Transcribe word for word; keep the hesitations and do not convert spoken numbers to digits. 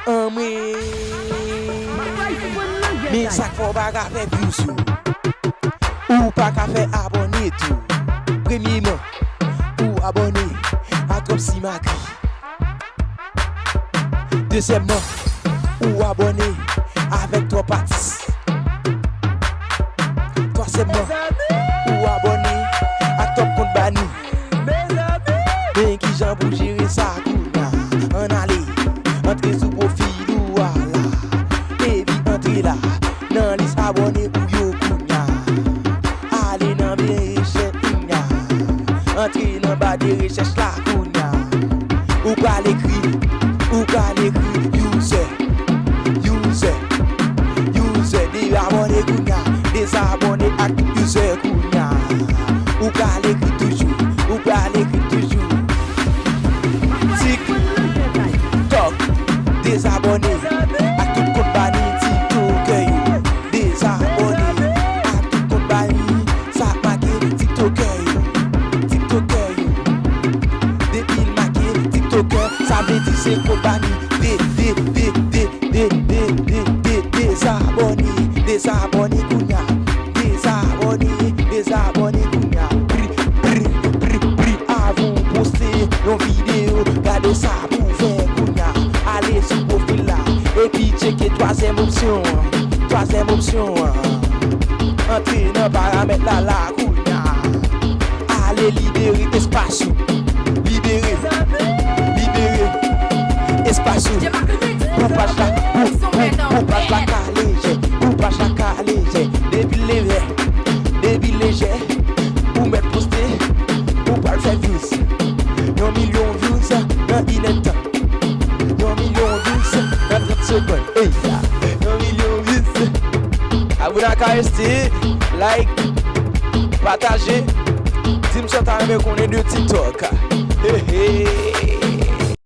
Anmwe. Men sa k fè w pa ka fè views ou. Ou pa ka fè abòne tou. Premyeman, ou abòne a twòp simagri. Dezyèmman, ou abòne avèk twòp atis. Twazyèmman, ou abòne ak twòp kont bani. Men kijan pou jere sa kounya? Ann ale, antre sou pwofil ou a la. Epi antre la, nan lis abòne ou yo kounya. Ale nan men rechèch kounya. Antre nan ba de rechèch la kounya. Ou pral ekri, ou pral ekri user, user, user, dezabòne kounya, dezabòne ak user kounya. Ou pral ekri toujou, ou pral ekri toujou. TikTok, dezabòne ak tout kont bani TikTokè yo. Dezabòne ak tout kont bani, sa make TikTokè yo. TikTokè yo. Depi l make TikTokè, sa vle di se kont bani. De, de, de, de, de, de, de, de, dezabòne, dezabòne kounya. Dezabòne, dezabòne kounya. Pri, pri, pri, pri, avan w poste yon videyo, gade sa pou w fè kounya. Ale sou pwofil la, epi tcheke twazyèm opsyon an. Twazyèm opsyon an. Antre nan paramèt la, la kounya. Ale libere espas ou. Libere. Libere espas ou. Pou paj la, pou, pou, pou paj la ka lejè. Pou paj la ka lejè. Depi lejè. Depi lejè. Ou mèt poste. Ou pral fè views. Yon milyon views nan inèdtan. Yon milyon views nan trant segonn. Ey, yon milyon views. Abone ak A S T, like, pataje. Di m sa w ta renmen konnen de TikTok. Hey, hey.